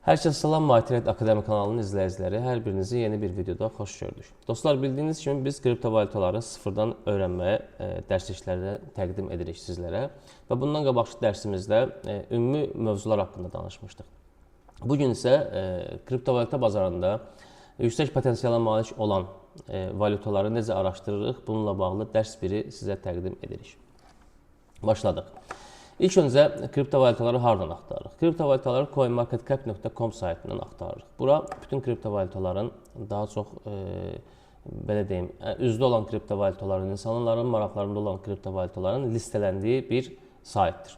Hər kəsə salam, MyTrade Akademi kanalının izləyiciləri, hər birinizi yeni bir videoda xoş gördük. Dostlar, bildiyiniz kimi biz kriptovalyutaları sıfırdan öyrənməyə dərsliklərdə təqdim edirik sizlərə və bundan qabaqki dərsimizdə ümumi mövzular haqqında danışmışdıq. Bu gün isə kriptovalyuta bazarında yüksək potensiala malik olan valyutaları necə araşdırırıq, bununla bağlı dərs biri sizə təqdim edirik. Başladıq. İlk öncə kriptovalyutaları hardan axtarırıq? Kriptovalyutaları coinmarketcap.com saytından axtarırıq. Bura bütün kriptovalyutaların daha çox belə deyim, üzdə olan kriptovalyutaların, insanların maraqlarında olan kriptovalyutaların listələndiyi bir saytdır.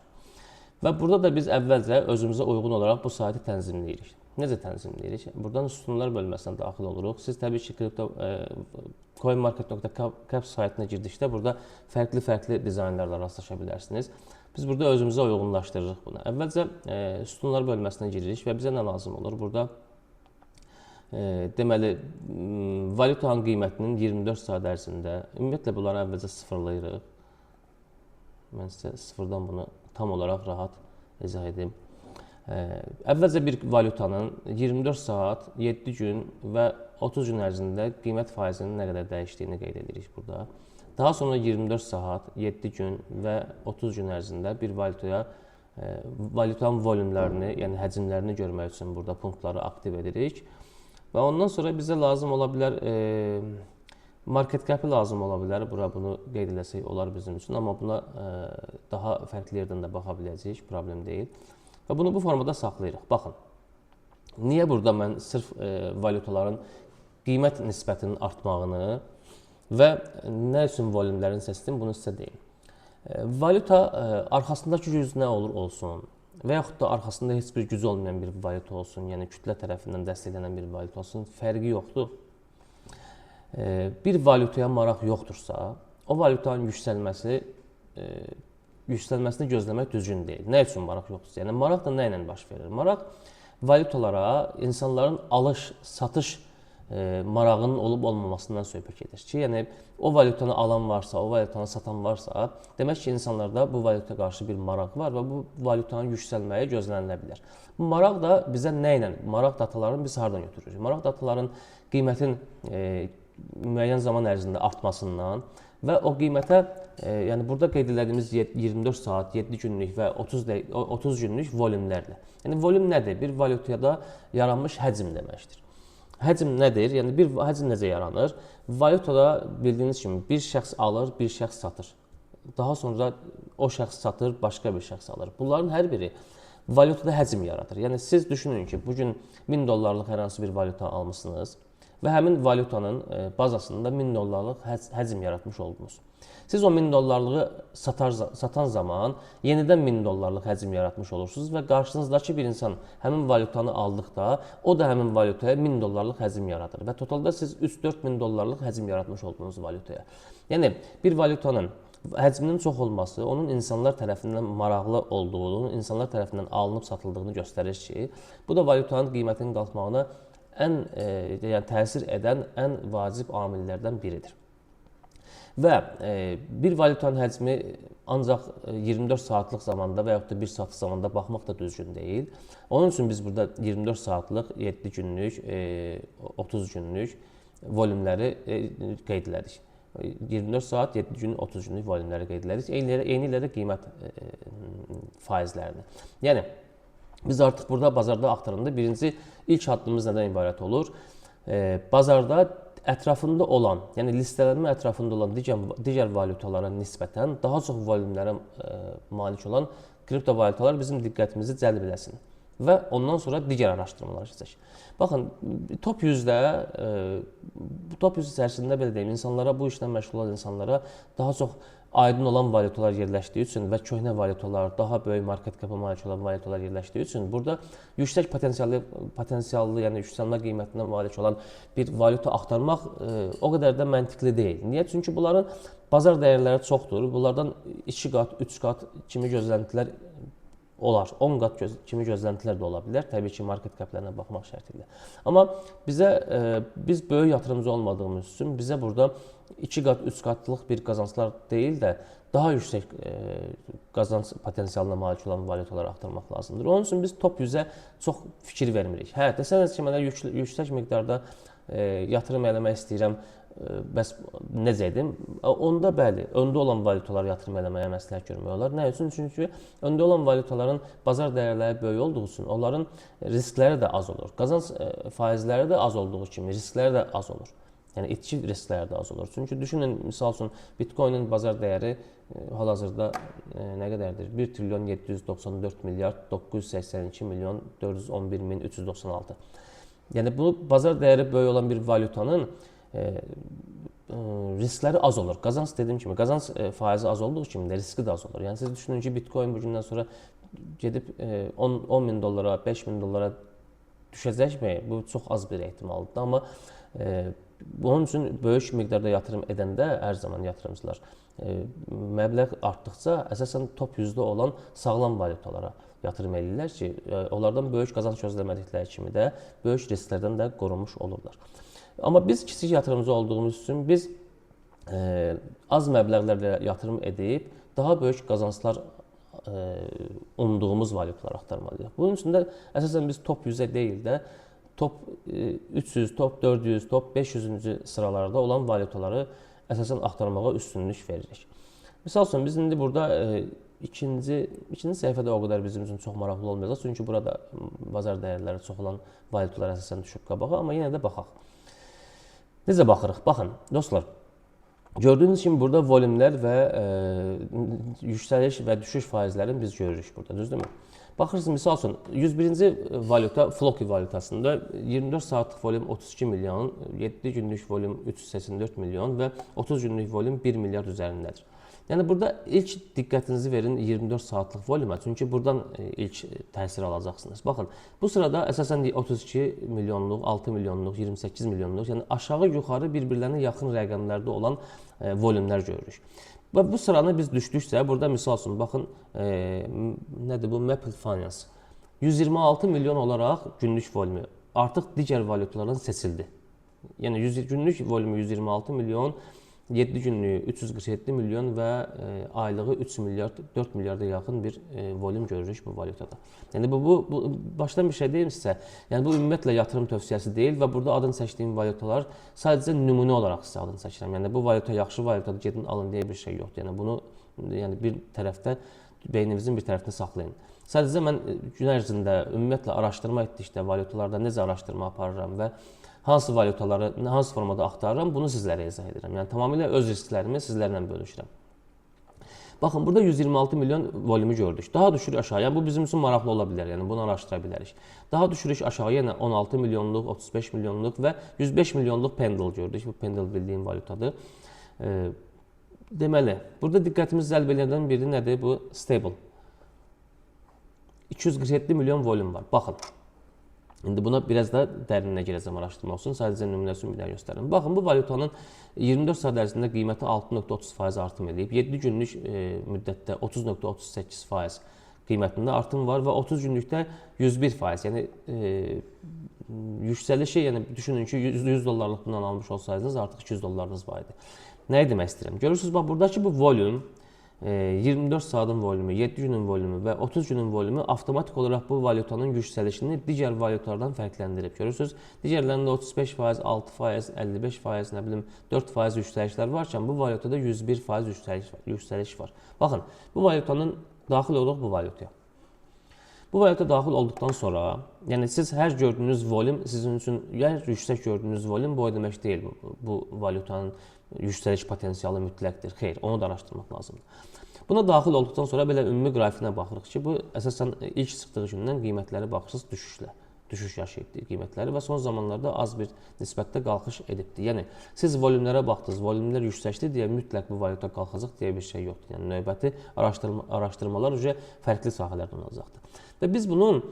Və burada da biz əvvəlcə özümüzə uyğun olaraq bu saytı tənzimləyirik. Necə tənzimləyirik? Buradan sütunlar bölməsinə daxil oluruq. Siz təbii ki, kripto coinmarket.cap saytına girdikdə burada fərqli-fərqli dizaynlarla rastlaşa bilərsiniz. Biz burada özümüzə uyğunlaşdırırıq bunu. Əvvəlcə sütunlar bölməsinə giririk və bizə nə lazım olur? Burada deməli valyutanın qiymətinin 24 saat ərzində, ümumiyyətlə bunları əvvəlcə sıfırlayırıq. Mən sizə sıfırdan bunu tam olaraq rahat izah edim. Əvvəlcə bir valyutanın 24 saat, 7 gün və 30 gün ərzində qiymət faizinin nə qədər dəyişdiyini qeyd edirik burada. Daha sonra 24 saat, 7 gün və 30 gün ərzində bir valyutaya valyutanın volümlərini, yəni həcmlərini görmək üçün burada punktları aktiv edirik. Və ondan sonra bizə lazım ola bilər market cap-i lazım ola bilər. Bura bunu qeyd eləsək olar bizim üçün, amma buna daha fərqli yerdən də baxa biləcəyik, problem deyil. Və bunu bu formada saxlayırıq. Baxın. Niyə burada mən sırf valyutaların qiymət nisbətinin artmağını və nə üçün volümlərini seçdim, bunu sizə deyim. Valyuta arxasındakı güc nə olur olsun və yaxud da arxasında heç bir gücü olmayan bir valyuta olsun, yəni kütlə tərəfindən dəstəklənən bir valyuta olsun, fərqi yoxdur. Bir valyutaya maraq yoxdursa, o valyutanın yüksəlməsini gözləmək düzgün deyil. Nə üçün maraq yoxdursa? Yəni maraq da nə ilə baş verir? Maraq valyutalara insanların alış, satış marağının olub olmamasından söhbət gedir ki, yəni o valyutanı alan varsa, o valyutanı satan varsa, demək ki, insanlarda bu valyuta qarşı bir maraq var və bu valyutanın yüksəlməyi gözlənilə bilər. Bu maraq da bizə nə ilə, maraq datalarını biz hardan götürürük? Maraq dataların qiymətin müəyyən zaman ərzində artmasından və o qiymətə, yəni burada qeyd elədiyimiz 24 saat, 7 günlük və 30 günlük volümlərlə. Yəni volüm nədir? Bir valyutada yaranmış həcm deməkdir. Həcm nədir? Yəni bir həcm necə yaranır? Valyutada bildiyiniz kimi bir şəxs alır, bir şəxs satır. Daha sonra o şəxs satır, başqa bir şəxs alır. Bunların hər biri valyutada həcm yaradır. Yəni siz düşünün ki, bu gün 1000 dollarlıq hər hansı bir valyuta almısınız və həmin valyutanın bazasında 1000 dollarlıq həcm yaratmış oldunuz. Siz o 1000 dollarlığı satan zaman yenidən 1000 dollarlıq həcm yaratmış olursunuz və qarşınızdakı bir insan həmin valyutanı aldıqda o da həmin valyutaya 1000 dollarlıq həcm yaradır və totalda siz 3-4 min dollarlıq həcm yaratmış oldunuz valyutaya. Yəni bir valyutanın həcminin çox olması onun insanlar tərəfindən maraqlı olduğunu, insanlar tərəfindən alınıb satıldığını göstərir ki, bu da valyutanın qiymətinin qalxmağına ən yəni təsir edən ən vacib amillərdən biridir. Və bir valyutanın həcmi ancaq 24 saatlıq zamanda və yaxud da 1 saatlıq zamanda baxmaq da düzgün deyil. Onun üçün biz burada 24 saatlıq, 7 günlük, 30 günlük volümləri qeyd elədik. 24 saat, 7 gün, 30 günlük volümləri qeyd elədik. Eyni ilə də qiymət faizlərini. Yəni biz artıq burada bazarda axtaranda birinci ilk addımımız nədən ibarət olur? Bazarda ətrafında olan, yəni listələnmə ətrafında olan digər valyutalara nisbətən daha çox volümlərə malik olan kriptovalyutalar bizim diqqətimizi cəlb eləsin və ondan sonra digər araşdırmalara keçək. Baxın, top 100-də top 100 içərisində belə deyim, insanlara, bu işlə məşğul olan insanlara daha çox aydın olan valyutalar yerləşdiyi üçün və köhnə valyutalar, daha böyük market cap-a malik olan valyutalar yerləşdiyi üçün burada yüksək potensiallı, yəni yüksəlmə qiymətinə malik olan bir valyuta axtarmaq o qədər də məntiqli deyil. Niyə? Çünki bunların bazar dəyərləri çoxdur. Bunlardan 2 qat, 3 qat kimi gözləntilər olar. 10 qat kimi gözləntilər də ola bilər. Təbii ki, market caplərinə baxmaq şərti ilə. Amma bizə biz böyük yatırımcı olmadığımız üçün bizə burada 2 qat, 3 qatlıq bir qazanclar deyil də daha yüksək qazanc potensialına malik olan valyutaları axtarmaq lazımdır. Onun üçün biz top 100-ə çox fikir vermirik. Hə, desəniz ki, mənə yüksək miqdarda yatırım eləmək istəyirəm, bəs necə edim? Onda bəli, öndə olan valyutalara yatırım eləməyə məsləhət görmək olar. Nə üçün? Çünki öndə olan valyutaların bazar dəyərləri böyük olduğu üçün onların riskləri də az olur. Qazanc faizləri də az olduğu kimi riskləri də az olur. Yəni itki riskləri də az olur. Çünki düşünün, misal üçün Bitcoin-in bazar dəyəri hal-hazırda nə qədərdir? 1 trilyon 794 milyard 982 milyon 411 min 396. Yəni bu bazar dəyəri böyük olan bir valyutanın riskləri az olur. Qazanc dediyim kimi, qazanc faizi az olduğu kimi də riski də az olur. Yəni siz düşünün ki, Bitcoin bu gündən sonra gedib 10 min dollara, 5 min dollara düşəcəkmi? Bu çox az bir ehtimaldır. Amma bunun üçün böyük miqdarda yatırım edəndə hər zaman yatırımcılar məbləğ artdıqca əsasən top 100-də olan sağlam valyutalara yatırım eləyirlər ki, onlardan böyük qazanc gözləmədikləri kimi də böyük risklərdən də qorunmuş olurlar. Amma biz kiçik yatırımcı olduğumuz üçün biz az məbləğlərlə yatırım edib daha böyük qazanclar umduğumuz valyutaları axtarmalıyıq. Bunun üçün də əsasən biz top 100-ə deyil də top 300, top 400, top 500-cü sıralarda olan valyutaları əsasən axtarmağa üstünlük veririk. Misal üçün biz indi burada ikinci səhifədə o qədər bizim üçün çox maraqlı olmayacaq. Çünki burada bazar dəyərləri çox olan valyutalar əsasən düşüb qabağa, amma yenə də baxaq. Necə baxırıq? Baxın, dostlar, gördüyünüz kimi burada volümlər və yüksəliş və düşüş faizlərini biz görürük burada, düzdürmü? Baxırsınız, misal üçün 101-ci valyuta Floki valyutasında 24 saatlıq volüm 32 milyon, 7 günlük volüm 384 milyon və 30 günlük volüm 1 milyard üzərindədir. Yəni burada ilk diqqətinizi verin 24 saatlıq volümə, çünki buradan ilk təsir alacaqsınız. Baxın, bu sırada əsasən 32 milyonluq, 6 milyonluq, 28 milyonluq, yəni aşağı-yuxarı bir-birlərinə yaxın rəqəmlərdə olan volümlər görürük. Və bu sıranı biz düşdükcə, burada misal üçün, baxın, nədir bu? Maple Finance. 126 milyon olaraq günlük volümü artıq digər valyutalardan seçildi. Yəni 100 günlük volümü 126 milyon, 7 günlüyü 347 milyon və aylığı 3 milyard, 4 milyarda yaxın bir volüm görürük bu valyutada. Yəni bu başdan bir şey deyim sizə. Yəni bu ümumiyyətlə yatırım tövsiyəsi deyil və burada adını çəkdiyim valyutalar sadəcə nümunə olaraq sizə adını çəkirəm. Yəni bu valyuta yaxşı valyutadır, gedin alın deyə bir şey yoxdur. Yəni bunu yəni bir tərəfdə beyninizin bir tərəfində saxlayın. Sadəcə mən gün ərzində ümumiyyətlə araşdırma etdikdə valyutalarda necə araşdırma aparıram və hansı valyutaları hansı formada axtarıram, bunu sizlərə izah edirəm. Yəni tamamilə öz risklərimi sizlərlə bölüşürəm. Baxın, burada 126 milyon volümü gördük. Daha düşürük aşağı. Yəni bu bizim üçün maraqlı ola bilər. Yəni bunu araşdıra bilərik. Daha düşürük aşağı yenə 16 milyonluq, 35 milyonluq və 105 milyonluq Pendle gördük. Bu Pendle bildiyim valyutadır. Deməli, burada diqqətimizi cəlb edənlərdən biri nədir? Bu stable. 247 milyon volüm var. Baxın. İndi buna biraz da dərinə girəcəm araşdırma olsun. Sadəcə nümunə üçün bir daha göstərim. Baxın, bu valyutanın 24 saat ərzində qiyməti 6,30% artım eləyib. 7 günlük müddətdə 30,38% qiymətində artım var və 30 günlükdə 101%. Yəni yüksəlişi, yəni düşünün ki, 100 dollarlıq bundan almış olsaydınız, artıq 200 dollarınız var idi. Nəyi demək istəyirəm? Görürsünüz, bax buradakı bu volüm 24 saatın volümü, 7 günün volümü və 30 günün volümü avtomatik olaraq bu valyutanın yüksəlişini digər valyutalardan fərqləndirib. Görürsünüz, digərlərində 35%, 6%, 55%, nə bilim 4% yüksəlişlər varkən bu valyutada 101% yüksəliş var. Baxın, bu valyutanın daxil oluq bu valyutaya. Bu valyuta daxil olduqdan sonra, yəni siz hər gördüyünüz volüm sizin üçün, hər yüksək gördüyünüz volüm bu o demək deyil. Bu valyutanın yüksəliş potensialı mütləqdir. Xeyr, onu da araşdırmaq lazımdır. Buna daxil olduqdan sonra belə ümumi qrafikinə baxırıq ki, bu əsasən ilk çıxdığı gündən qiymətləri baxırsınız düşüşlə. Düşüş yaşayıbdır qiymətləri və son zamanlarda az bir nisbətdə qalxış edibdir. Yəni siz volümlərə baxdınız, volümlər yüksəkdir deyə mütləq bu valyuta qalxacaq deyə bir şey yoxdur. Yəni növbəti araşdırmalar uca fərqli sahələrdən olacaqdır. Və biz bunun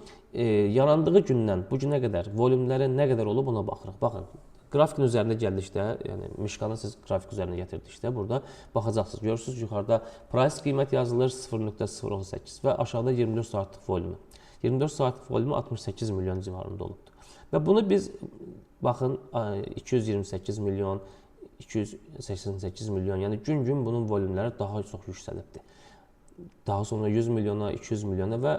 yarandığı gündən bu günə qədər volümləri nə qədər olub ona baxırıq. Baxın, Qrafikin üzərində gəldikdə, yəni mişkanı siz qrafik üzərinə gətirdikdə burada baxacaqsınız. Görürsüz, yuxarıda price, qiymət yazılır 0.018 və aşağıda 24 saatlıq volumu. 24 saatlıq volumu 68 milyon civarında olubdur. Və bunu biz baxın, 228 milyon, 288 milyon, yəni gün-gün bunun volümləri daha çox yüksəlibdir. Daha sonra 100 milyona, 200 milyona və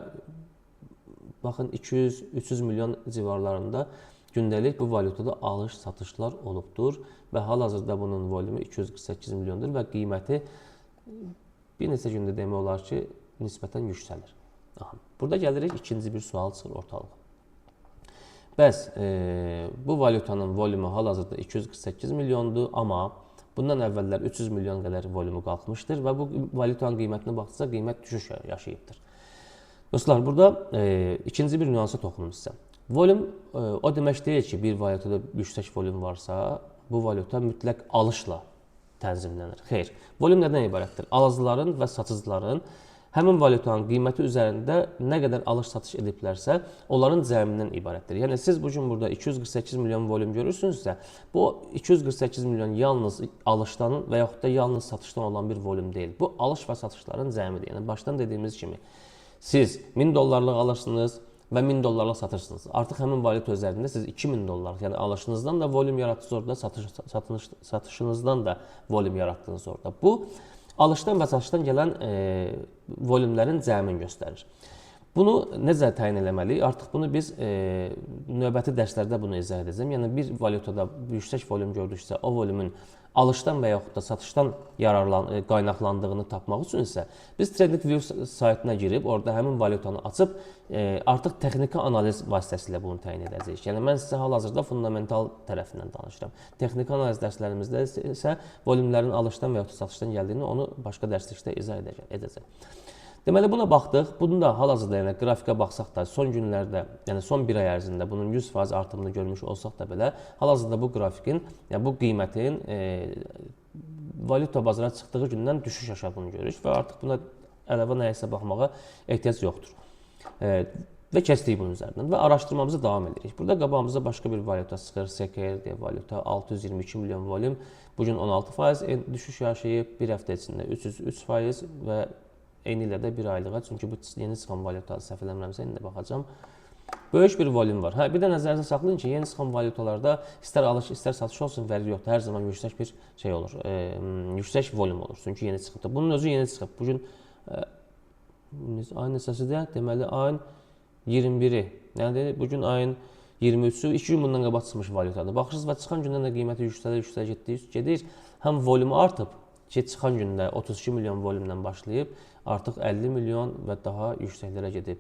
baxın, 200-300 milyon civarlarında gündəlik bu valyutada alış-satışlar olubdur və hal-hazırda bunun volümü 248 milyondur və qiyməti bir neçə gündə demək olar ki, nisbətən yüksəlir. Aha. Burada gəlirik, ikinci bir sual çıxır ortalığa. Bəs bu valyutanın volümü hal-hazırda 248 milyondur, amma bundan əvvəllər 300 milyon qədər volümü qalxmışdır və bu valyutanın qiymətinə baxdıqsa qiymət düşüş yaşayıbdır. Dostlar, burada ikinci bir nüansa toxunum sizə. Volüm o demək deyil ki, bir valyutada yüksək volüm varsa, bu valyuta mütləq alışla tənzimlənir. Xeyr. Volüm nədən ibarətdir? Alıcıların və satıcıların həmin valyutanın qiyməti üzərində nə qədər alış-satış ediblərsə, onların cəmindən ibarətdir. Yəni siz bu gün burada 248 milyon volüm görürsünüzsə, bu 248 milyon yalnız alışdan və yaxud da yalnız satışdan olan bir volüm deyil. Bu alış və satışların cəmidir. Yəni başdan dediyimiz kimi, siz 1000 dollarlıq alırsınız və 1000 dollarlıq satırsınız. Artıq həmin valyuta üzərində siz 2000 dollarlıq, yəni alışınızdan da volüm yaratdınız orada, satışınızdan da volüm yaratdınız orada. Bu alışdan və satışdan gələn volümlərin cəmini göstərir. Bunu necə təyin eləməliyik? Artıq bunu biz növbəti dərslərdə bunu izah edəcəm. Yəni bir valyutada yüksək volüm gördüksə, o volümün alışdan və yaxud da satışdan qaynaqlandığını tapmaq üçün isə biz TradingView saytına girib orada həmin valyutanı açıb artıq texniki analiz vasitəsilə bunu təyin edəcəyik. Yəni mən sizə hal-hazırda fundamental tərəfindən danışıram. Texniki analiz dərslərimizdə isə volümlərin alışdan və yaxud da satışdan gəldiyini, onu başqa dərslikdə izah edəcəm. Deməli, buna baxdıq. Bunu da hal-hazırda, yəni qrafikə baxsaq da, son günlərdə, yəni son bir ay ərzində bunun 100% artımını görmüş olsaq da belə, hal-hazırda bu qrafikin, yəni bu qiymətin valyuta bazara çıxdığı gündən düşüş yaşadığını görürük və artıq buna əlavə nəyisə baxmağa ehtiyac yoxdur. Və keçdik bunun üzərindən və araşdırmamızı davam edirik. Burada qabağımıza başqa bir valyuta çıxır, SKR deyə valyuta, 622 milyon volüm. Bu gün 16% düşüş yaşayıb, bir həftə içində 303% və eyni ilə də bir aylığa, çünki bu yeni çıxan valyuta, səhv eləmirəmsə, indi baxacağam. Böyük bir volüm var. Hə, bir də nəzərinizə saxlayın ki, yeni çıxan valyutalarda istər alış, istər satış olsun, fərqi yoxdur. Hər zaman yüksək bir şey olur. Yüksək volüm olur. Çünki yeni çıxıbdır. Bunun özü yeni çıxıb. Bu gün ayın neçəsidir? Deməli, ayın 21-i. Yəni bu gün ayın 23-ü, 2 gün bundan qabaq çıxmış valyutadır. Baxırsınız və çıxan gündən də qiyməti yüksəlir, yüksəlir, getdiyi gedir. Həm volümü artıb ki, çıxan gündə 32 milyon volümdən başlayıb, artıq 50 milyon və daha yüksəklərə gedib,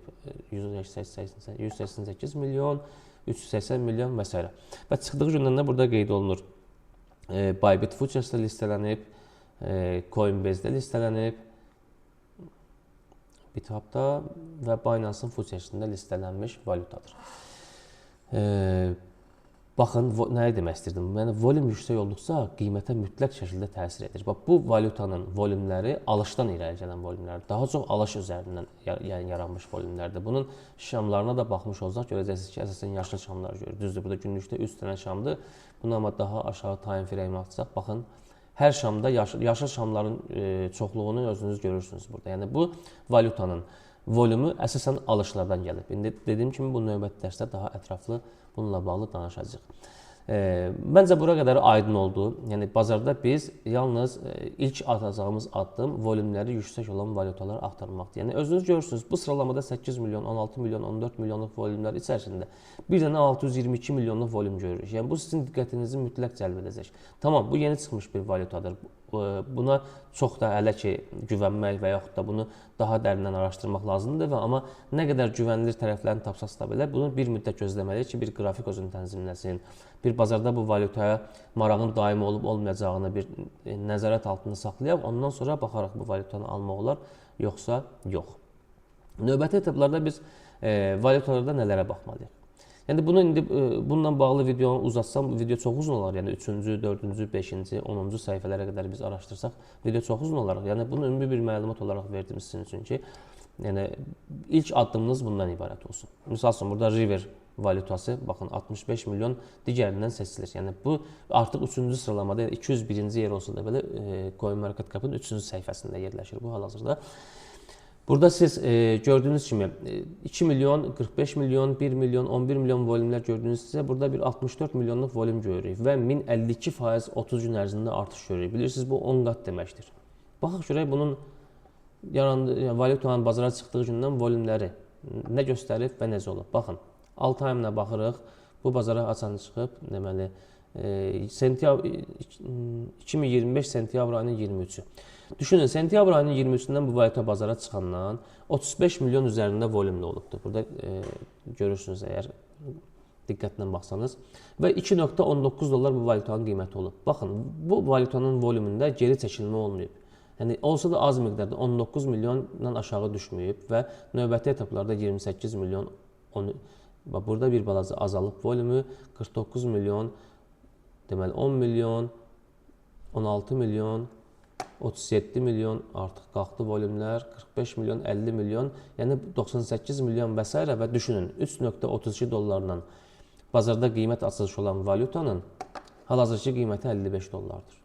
188 milyon, 380 milyon və s. Və çıxdığı gündən də burada qeyd olunur. Bybit Futures-da listələnib, Coinbase-də listələnib, Bithumb-da və Binance-ın Futures-ində listələnmiş valyutadır. Baxın, nəyi demək istirdim? Yəni volüm yüksək olduqca qiymətə mütləq şəkildə təsir edir. Bax, bu valyutanın volümləri alışdan irəli gələn volümlərdir. Daha çox alış üzərindən yəni yaranmış volümlərdir. Bunun şamlarına da baxmış olsaq görəcəksiniz ki, əsasən yaşıl şamlar görür. Düzdür, burada günlükdə 3 dənə şamdır. Bunu amma daha aşağı time frame atsaq, baxın, hər şamda yaşıl şamların çoxluğunu özünüz görürsünüz burada. Yəni bu valyutanın volümü əsasən alışlardan gəlib. İndi dediyim kimi, bu növbəti dərsdə daha ətraflı bununla bağlı danışacağıq. Məncə bura qədər aydın oldu. Yəni bazarda biz yalnız ilk atacağımız addım volümləri yüksək olan valyutalar axtarmaqdır. Yəni özünüz görürsünüz, bu sıralamada 8 milyon, 16 milyon, 14 milyonluq volümlər içərisində bir dənə 622 milyonluq volüm görürük. Yəni bu sizin diqqətinizi mütləq cəlb edəcək. Tamam, bu yeni çıxmış bir valyutadır. Buna çox da hələ ki güvənmək və yaxud da bunu daha dərindən araşdırmaq lazımdır və amma nə qədər güvənilir tərəflərini tapsaq da belə, bunu bir müddət gözləməliyik ki, bir qrafik özünü tənzimləsin, bir bazarda bu valyutaya marağın daimi olub olmayacağını bir nəzarət altında saxlayaq, ondan sonra baxaraq bu valyutanı almaq olar, yoxsa yox. Növbəti etaplarda biz valyutalarda nələrə baxmalıyıq? Yəni bunu indi bununla bağlı videonu uzatsam, video çox uzun olar. Yəni 3-cü, 4-cü, 5-ci, 10-cu səhifələrə qədər biz araşdırsaq, video çox uzun olar. Yəni bunu ümumi bir məlumat olaraq verdim sizin üçün ki, yəni ilk addımınız bundan ibarət olsun. Misal üçün burada River valyutası, baxın 65 milyon digərindən seçilir. Yəni bu artıq 3-cü sıralamada, yəni 201-ci yer olsa da belə CoinMarketCap-ın 3-cü səhifəsində yerləşir bu hal-hazırda. Burada siz gördüyünüz kimi 2 milyon, 45 milyon, 1 milyon, 11 milyon volümlər gördüyünüzsə burada bir 64 milyonluq volüm görürük və 1052% 30 gün ərzində artış görürük. Bilirsiniz, bu 10 qat deməkdir. Baxaq görək bunun yarandığı, yəni valyutanın bazara çıxdığı gündən volümləri nə göstərib və necə olub. Baxın, all time-na baxırıq. Bu bazara haçan çıxıb, deməli, sentyabr 2025 sentyabr ayının 23-ü. Düşünün, sentyabr ayının 23-ündən bu valyuta bazara çıxandan 35 milyon üzərində volümlə olubdur. Burada görürsünüz əgər diqqətlə baxsanız və 2.19 dollar bu valyutanın qiyməti olub. Baxın, bu valyutanın volümündə geri çəkilmə olmayıb. Yəni olsa da az miqdarda 19 milyondan aşağı düşməyib və növbəti etaplarda 28 milyon 10, bax burada bir balaca azalıb volümü 49 milyon, deməli 10 milyon, 16 milyon, 37 milyon artıq qalxdı volümlər, 45 milyon, 50 milyon, yəni 98 milyon və s. və düşünün 3.32 dollarla bazarda qiymət açılışı olan valyutanın hal-hazırki qiyməti 55 dollardır.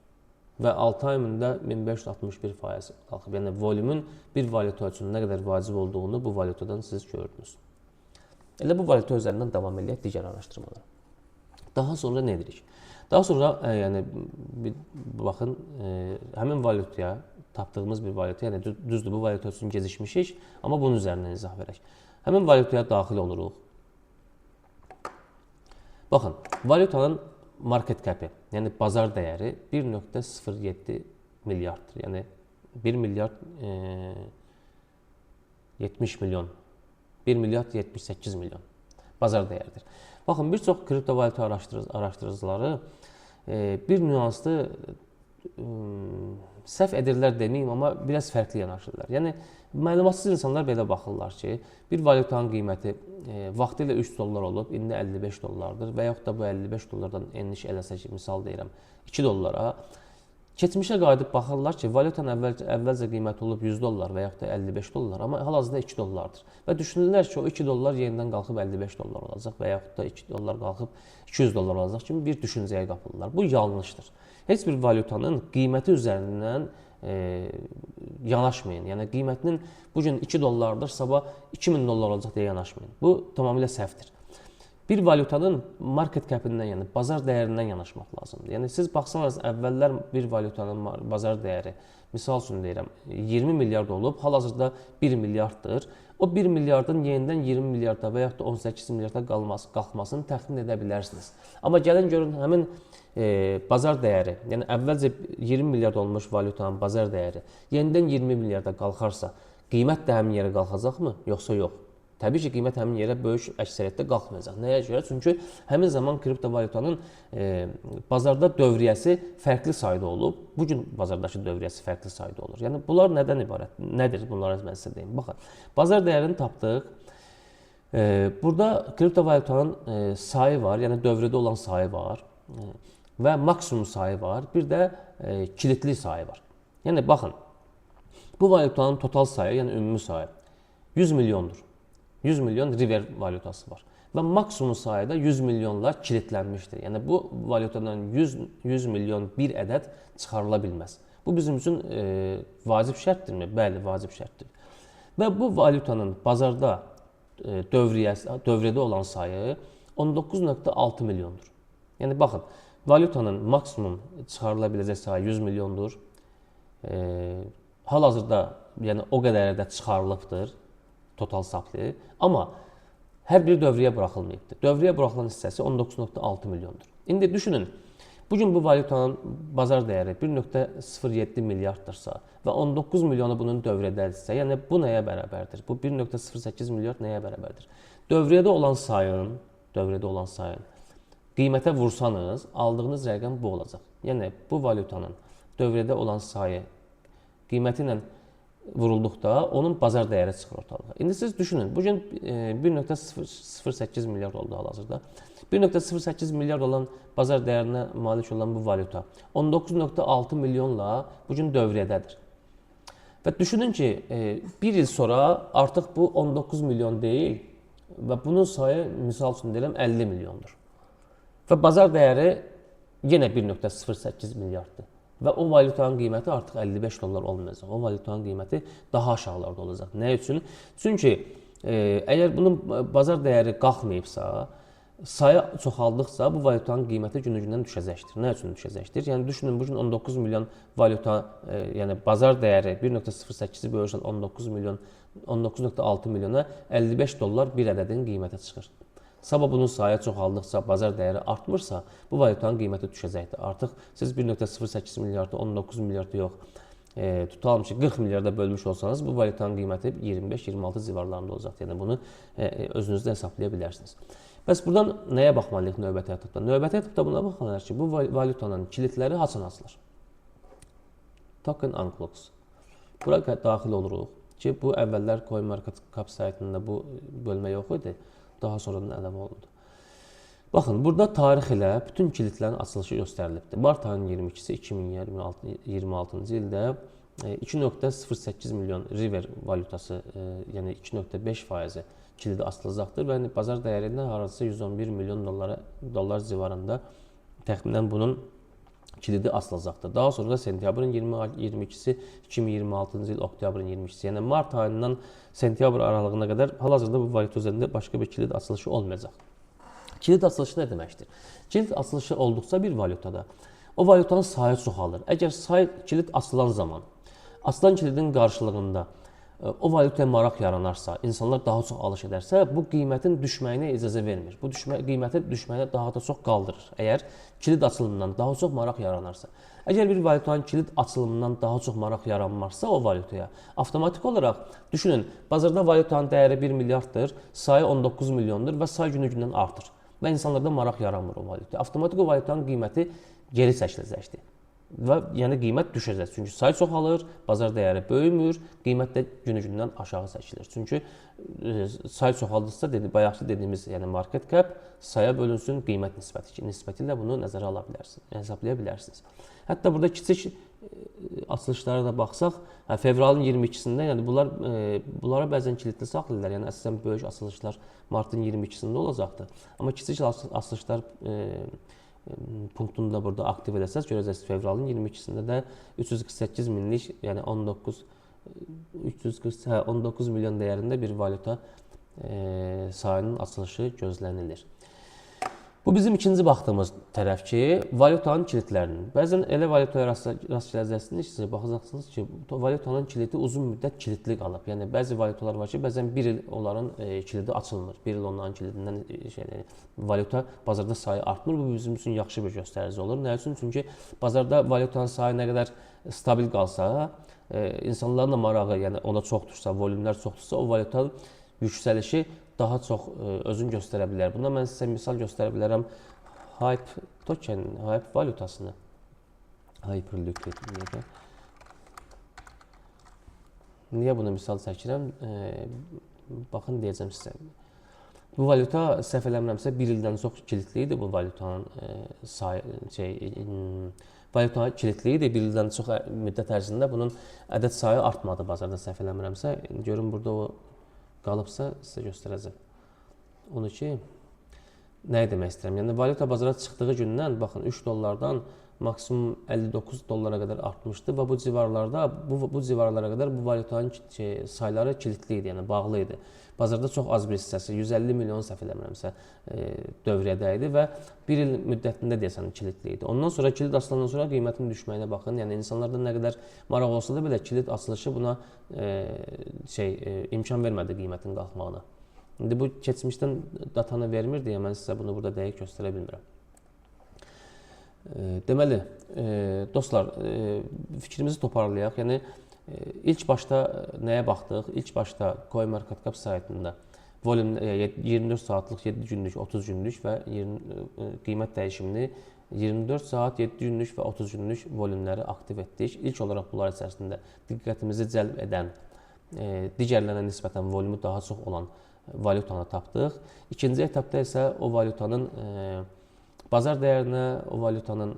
Və 6 ay əmrində 1561% qalxıb. Yəni volümün bir valyuta üçün nə qədər vacib olduğunu bu valyutadan siz gördünüz. Elə bu valyuta üzərindən davam eləyək digər araşdırmalara. Daha sonra nə edirik? Daha sonra yəni bir baxın, həmin valyutaya tapdığımız bir valyuta, yəni düzdür bu valyuta üçün gecikmişik, amma bunun üzərindən izah verək. Həmin valyutaya daxil oluruq. Baxın, valyutanın market cap-i, yəni bazar dəyəri 1.07 milyarddır. Yəni 1 milyard 70 milyon, 1 milyard 78 milyon bazar dəyəridir. Baxın, bir çox kriptovalyuta araşdırıcıları bir nüanslı səhv edirlər deməyim, amma biraz fərqli yanaşırlar. Yəni məlumatsız insanlar belə baxırlar ki, bir valyutanın qiyməti vaxtilə 3 dollar olub, indi 55 dollardır və yaxud da bu 55 dollardan eniş eləsə ki, misal deyirəm, 2 dollara. Keçmişə qayıdıb baxırlar ki, valyutanın əvvəlcə qiyməti olub 100 dollar və yaxud da 55 dollar, amma hal-hazırda 2 dollardır. Və düşünürlər ki, o 2 dollar yenidən qalxıb 55 dollar olacaq və yaxud da 2 dollar qalxıb 200 dollar olacaq kimi bir düşüncəyə qapılırlar. Bu yanlışdır. Heç bir valyutanın qiyməti üzərindən yanaşmayın. Yəni qiymətinin bu gün 2 dollardır, sabah 2000 dollar olacaq deyə yanaşmayın. Bu tamamilə səhvdir. Bir valyutanın market cap-indən, yəni bazar dəyərindən yanaşmaq lazımdır. Yəni siz baxsanız əvvəllər bir valyutanın bazar dəyəri, misal üçün deyirəm, 20 milyard olub, hal-hazırda 1 milyarddır. O 1 milyardın yenidən 20 milyarda və yaxud da 18 milyarda qalxmasını təxmin edə bilərsiniz. Amma gəlin görün həmin bazar dəyəri, yəni əvvəlcə 20 milyard olmuş valyutanın bazar dəyəri yenidən 20 milyarda qalxarsa, qiymət də həmin yerə qalxacaqmı, yoxsa yox? Təbii ki, qiymət həmin yerə böyük əksəriyyətdə qalxmayacaq. Nəyə görə? Çünki həmin zaman kriptovalyutanın bazarda dövriyyəsi fərqli sayda olub. Bu gün bazardakı dövriyyəsi fərqli sayda olur. Yəni bunlar nədən ibarət? Nədir? Bunları mən sizə deyim. Baxın, bazar dəyərini tapdıq. Burada kriptovalyutanın sayı var, yəni dövrədə olan sayı var və maksimum sayı var. Bir də kilitli sayı var. Yəni baxın, bu valyutanın total sayı, yəni ümumi sayı 100 milyondur. 100 milyon River valyutası var. Və maksimum sayıda 100 milyonlar kilitlənmişdir. Yəni bu valyutadan 100 milyon bir ədəd çıxarıla bilməz. Bu bizim üçün vacib şərtdirmi? Bəli, vacib şərtdir. Və bu valyutanın bazarda dövriyyəsi, dövrədə olan sayı 19.6 milyondur. Yəni baxın, valyutanın maksimum çıxarıla biləcək sayı 100 milyondur. Hal-hazırda yəni o qədər də çıxarılıbdır total supply, amma hər bir dövriyyə buraxılmayıbdır. Dövriyyə buraxılan hissəsi 19.6 milyondur. İndi düşünün, bugün bu valyutanın bazar dəyəri 1.07 milyarddırsa və 19 milyonu bunun dövrədədirsə, yəni bu nəyə bərabərdir? Bu 1.08 milyard nəyə bərabərdir? Dövriyyədə olan sayın qiymətə vursanız, aldığınız rəqəm bu olacaq. Yəni bu valyutanın dövrədə olan sayı qiyməti ilə vurulduqda onun bazar dəyəri çıxır ortalığa. İndi siz düşünün, bu gün 1.08 milyard oldu hal-hazırda. 1.08 milyard olan bazar dəyərinə malik olan bu valyuta 19.6 milyonla bu gün dövriyyədədir. Və düşünün ki, bir il sonra artıq bu 19 milyon deyil, Və bunun sayı, misal üçün deyirəm, 50 milyondur. Və bazar dəyəri yenə 1.08 milyarddır. Və o valyutanın qiyməti artıq 55 dollar olmayacaq. O valyutanın qiyməti daha aşağılarda olacaq. Nə üçün? Çünki əgər bunun bazar dəyəri qalxmayıbsa, sayı çoxaldıqca bu valyutanın qiyməti günü-gündən düşəcəkdir. Nə üçün düşəcəkdir? Yəni düşünün, bu gün 19 milyon valyuta, yəni bazar dəyəri 1.08-i bölürsən 19 milyon, 19.6 milyona 55 dollar bir ədədin qiyməti çıxır. Sabah bunun sayı çoxaldıqca bazar dəyəri artmırsa, bu valyutanın qiyməti düşəcəkdir. Artıq siz 1.08 milyardı 19 milyardı yox, tutalım ki 40 milyarda bölmüş olsanız, bu valyutanın qiyməti 25-26 civarlarında olacaqdır. Yəni bunu özünüz də hesablaya bilərsiniz. Bəs buradan nəyə baxmalıyıq növbəti etapda? Növbəti etapda buna baxmalıyıq ki, bu valyutanın kilitləri haçan açılır? Token Unlocks. Bura daxil oluruq ki, bu əvvəllər CoinMarketCap saytında bu bölmə yox idi. Daha sonradan əlavə olundu. Baxın, burada tarix ilə bütün kilitlərin açılışı göstərilibdir. Mart ayının 22-si 2026-cı ildə 2.08 milyon River valyutası, yəni 2.5 faizi kilidi açılacaqdır və bazar dəyərindən hardasa 111 milyon dollar civarında təxminən bunun kilidi açılacaqdır. Daha sonra da sentyabrın 22-si, 2026-cı il oktyabrın 22-si, yəni mart ayından sentyabr aralığına qədər hal-hazırda bu valyuta üzərində başqa bir kilid açılışı olmayacaq. Kilid açılışı nə deməkdir? Kilid açılışı olduqca bir valyutada o valyutanın sayı çoxalır. Əgər say kilid açılan zaman açılan kilidin qarşılığında o valyutaya maraq yaranarsa, insanlar daha çox alış edərsə, bu qiymətin düşməyinə icazə vermir. Bu qiyməti düşməyinə daha da çox qaldırır. Əgər kilid açılımından daha çox maraq yaranarsa. Əgər bir valyutanın kilid açılımından daha çox maraq yaranmarsa o valyutaya, avtomatik olaraq düşünün, bazarda valyutanın dəyəri 1 milyarddır, sayı 19 milyondur və say günü-gündən artır. Və insanlarda maraq yaranmır o valyutaya. Avtomatik o valyutanın qiyməti geri çəkiləcəkdir. Və yəni qiymət düşəcək. Çünki say çoxalır, bazar dəyəri böyümür, qiymət də günü-gündən aşağı çəkilir. Çünki say çoxaldıqca bayaqki dediyimiz, yəni market cap saya bölünsün qiymət nisbəti ilə bunu nəzərə ala bilərsiniz, hesablaya bilərsiniz. Hətta burada kiçik açılışlara da baxsaq, fevralın 22-sində, yəni bunlara bəzən kilitli saxlayırlar. Yəni əsasən böyük açılışlar martın 22-sində olacaqdır. Amma kiçik açılışlar punktunu da burada aktiv edəsəz, görəcəksiniz fevralın 22-sində də 348 minlik, yəni 19 milyon dəyərində bir valyuta sayının açılışı gözlənilir. Bu bizim ikinci baxdığımız tərəf ki, valyutanın kilitlərinin. Bəzən elə valyutaya rast gələcəksiniz ki, baxacaqsınız ki, valyutanın kilidi uzun müddət kilitli qalıb. Yəni bəzi valyutalar var ki, bəzən bir il onların kilidi açılmır. Bir il onların kilidindən valyuta bazarda sayı artmır. Bu bizim üçün yaxşı bir göstərici olur. Nə üçün? Çünki bazarda valyutanın sayı nə qədər stabil qalsa, insanların da marağı, yəni ona çoxdursa, volümlər çoxdursa, o valyutanın yüksəlişi daha çox özünü göstərə bilər. Buna mən sizə misal göstərə bilərəm. Hype token, Hype valyutasını. Hyperliquid niyə? Niyə bunu misal çəkirəm? Baxın deyəcəm sizə. Bu valyuta səhv eləmirəmsə bir ildən çox kilitli idi bu valyutanın valyuta kilitli idi. Bir ildən çox müddət ərzində bunun ədəd sayı artmadı bazarda səhv eləmirəmsə. Görün burada o qalıbsa sizə göstərəcəm. Onu ki, nə demək istəyirəm? Yəni valyuta bazara çıxdığı gündən baxın 3 dollardan maksimum 59 dollara qədər artmışdı və bu civarlarda bu civarlara qədər bu valyutanın sayları kilitli idi, yəni bağlı idi. Bazarda çox az bir hissəsi, 150 milyon səhv eləmirəmsə, dövriyyədə idi və bir il müddətində deyəsən kilitli idi. Ondan sonra kilid açılandan sonra qiymətin düşməyinə baxın. Yəni insanlarda nə qədər maraq olsa da belə kilid açılışı buna imkan vermədi qiymətin qalxmağına. İndi bu keçmişdən datanı vermir deyə mən sizə bunu burada dəqiq göstərə bilmirəm. Deməli, dostlar, fikrimizi toparlayaq. Yəni ilk başda nəyə baxdıq? İlk başda CoinMarketCap saytında volüm 24 saatlıq, 7 günlük, 30 günlük və qiymət dəyişimini 24 saat, 7 günlük və 30 günlük volümləri aktiv etdik. İlk olaraq bunlar içərisində diqqətimizi cəlb edən, digərlərinə nisbətən volümü daha çox olan valyutanı tapdıq. İkinci etapda isə o valyutanın bazar dəyərinə, o valyutanın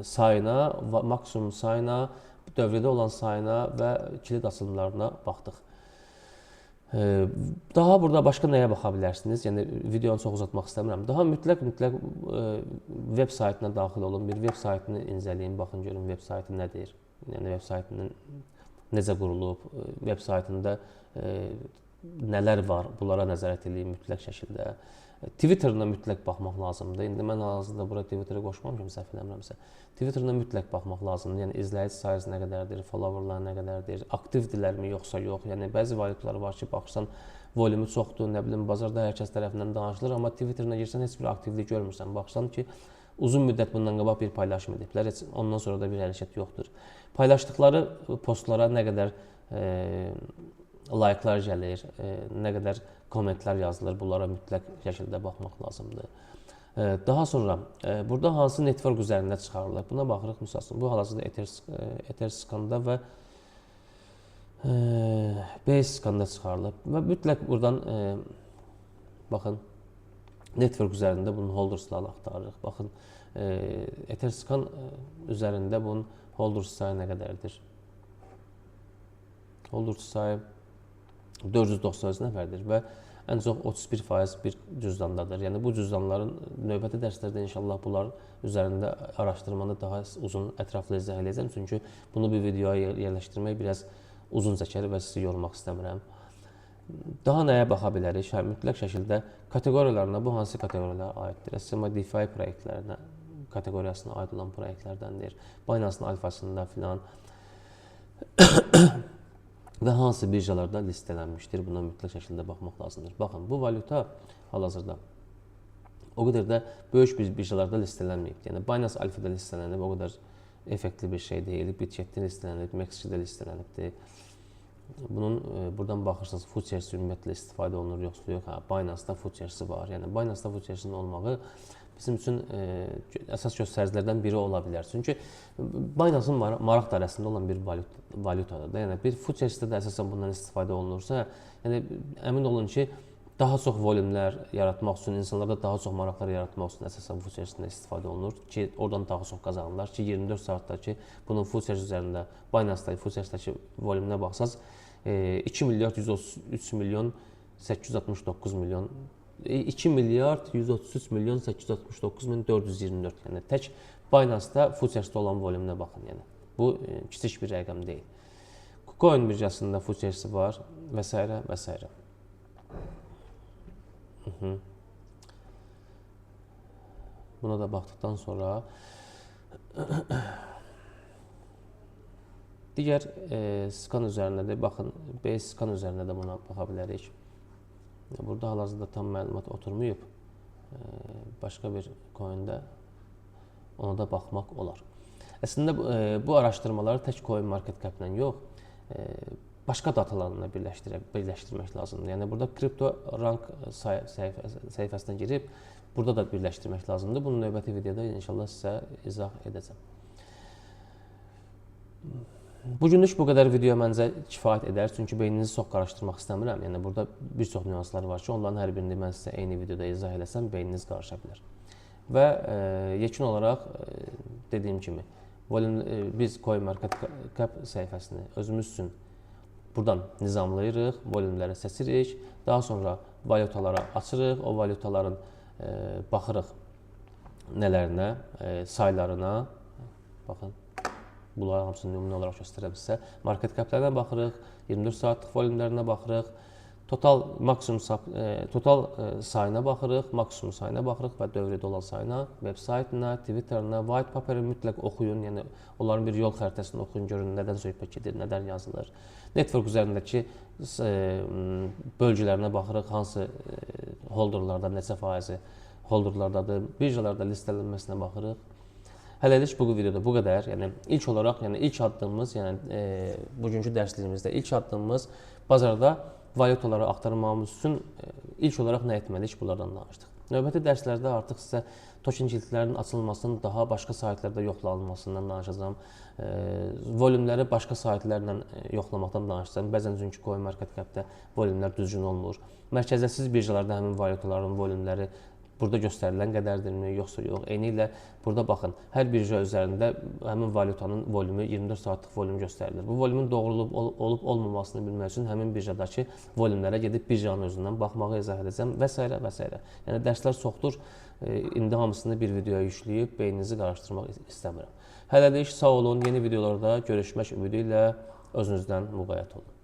sayına, maksimum sayına, dövrədə olan sayına və kilid açılımlarına baxdıq. Daha burada başqa nəyə baxa bilərsiniz? Yəni videonu çox uzatmaq istəmirəm. Daha mütləq veb saytına daxil olun. Bir veb saytını incələyin, baxın görün veb saytı nədir? Yəni veb saytının necə qurulub, veb saytında nələr var, bunlara nəzarət eləyin mütləq şəkildə. Twitterına mütləq baxmaq lazımdır. İndi mən hal-hazırda bura Twitterə qoşmamışam, səhv eləmirəmsə. Twitterına mütləq baxmaq lazımdır. Yəni izləyici sayısı nə qədərdir, followerlar nə qədərdir, aktivdirlərmi yoxsa yox. Yəni bəzi valyutalar var ki, baxırsan volümü çoxdur, nə bilim bazarda hər kəs tərəfindən danışılır, amma Twitterına girsən heç bir aktivlik görmürsən. Baxırsan ki, uzun müddət bundan qabaq bir paylaşım ediblər, heç ondan sonra da bir hərəkət yoxdur. Paylaşdıqları postlara nə qədər like'lar gəlir, nə qədər kommentlər yazılır, bunlara mütləq şəkildə baxmaq lazımdır. Daha sonra burada hansı network üzərində çıxarılır? Buna baxırıq misal üçün. Bu hal-hazırda Etherscan-da və Basescan-da çıxarılır. Və mütləq buradan baxın network üzərində bunun holderslarını axtarırıq. Baxın Etherscan üzərində bunun holders sayı nə qədərdir? Holders sayı 493 nəfərdir və ən çox 31% bir cüzdandadır. Yəni bu cüzdanların növbəti dərslərdə inşallah bunlar üzərində araşdırmanı daha uzun, ətraflı izah eləyəcəm. Çünki bunu bir videoya yerləşdirmək biraz uzun çəkər və sizi yormaq istəmirəm. Daha nəyə baxa bilərik? Hə, mütləq şəkildə kateqoriyalarına, bu hansı kateqoriyalara aiddir? Əslində DeFi proyektlərinə kateqoriyasına aid olan proyektlərdəndir. Binance-ın alfasında filan və hansı birjalarda listələnmişdir, buna mütləq şəkildə baxmaq lazımdır. Baxın, bu valyuta hal-hazırda o qədər də böyük bir birjalarda listələnməyib. Yəni Binance Alpha-da listələnib, o qədər effektli bir şey deyil. Bitget-də listələnib, MEXC-də listələnibdir. Bunun buradan baxırsınız, futures ümumiyyətlə istifadə olunur yoxsa yox. Hə, Binance-da futuresi var. Yəni Binance-da futuresinin olmağı bizim üçün əsas göstəricilərdən biri ola bilər. Çünki Binance-ın maraq dairəsində olan bir valyutadır da. Yəni bir futuresdə də əsasən bundan istifadə olunursa, yəni əmin olun ki, daha çox volümlər yaratmaq üçün, insanlarda daha çox maraqlar yaratmaq üçün əsasən futuresində istifadə olunur ki, oradan daha çox qazanırlar ki, 24 saatdakı bunun futures üzərində Binance-dakı futuresdəki volümünə baxsaz, 2 milyard 133 milyon 869 milyon 2 milyard 133 milyon 869 min 424, yəni tək Binance-da futuresdə olan volümünə baxın, yəni bu kiçik bir rəqəm deyil. KuCoin birjasında futuresi var və s. və s. Buna da baxdıqdan sonra digər skan üzərində də baxın, base skan üzərində də buna baxa bilərik. Burada hal-hazırda tam məlumat oturmayıb. Başqa bir coin-də ona da baxmaq olar. Əslində bu araşdırmaları tək CoinMarketCap-lə yox, başqa datalarla birləşdirmək lazımdır. Yəni burada Crypto Rank səhifəsinə girib burada da birləşdirmək lazımdır. Bunu növbəti videoda inşallah sizə izah edəcəm. Bugünlük bu qədər video məncə kifayət edər. Çünki beyninizi çox qarışdırmaq istəmirəm. Yəni burada bir çox nüanslar var ki, onların hər birini mən sizə eyni videoda izah eləsəm beyniniz qarışa bilər. Və yekun olaraq dediyim kimi biz CoinMarketCap səhifəsini özümüz üçün buradan nizamlayırıq, volümləri seçirik, daha sonra valyutalara açırıq, o valyutaların baxırıq nələrinə, saylarına, baxın, bunların hamısını nümunə olaraq göstərəm sizə. Market caplərinə baxırıq, 24 saatlıq volümlərinə baxırıq, total maksimum total sayına baxırıq, maksimum sayına baxırıq və dövrədə olan sayına, web saytına, Twitterına, white paper-i mütləq oxuyun, yəni onların bir yol xəritəsini oxuyun, görün nədən söhbət gedir, nədən yazılır. Network üzərindəki bölgülərinə baxırıq, hansı holderlarda neçə faizi holderlardadır, birjalarda listələnməsinə baxırıq. Hələlik bu videoda bu qədər. Yəni ilk olaraq, yəni ilk addımımız, yəni bugünkü dərsliyimizdə ilk addımımız bazarda valyutaları axtarmağımız üçün ilk olaraq nə etməliyik, bunlardan danışdıq. Növbəti dərslərdə artıq sizə token kilidlərinin açılmasının daha başqa saytlarda yoxlanılmasından danışacağam. Volümləri başqa saytlarla yoxlamaqdan danışacağam. Bəzən çünki CoinMarketCap-də volümlər düzgün olmur. Mərkəziyyətsiz birjalarda həmin valyutaların volümləri burada göstərilən qədərdirmi, yoxsa yox. Eyni ilə burada baxın, hər birja üzərində həmin valyutanın volümü 24 saatlıq volüm göstərilir. Bu volümün doğru olub olmamasını bilmək üçün həmin birjadakı volümlərə gedib birjanın özündən baxmağı izah edəcəm və s. və s. Yəni dərslər çoxdur. İndi hamısını bir videoya yükləyib beyninizi qarışdırmaq istəmirəm. Hələlik sağ olun. Yeni videolarda görüşmək ümidi ilə özünüzdən müğayət olun.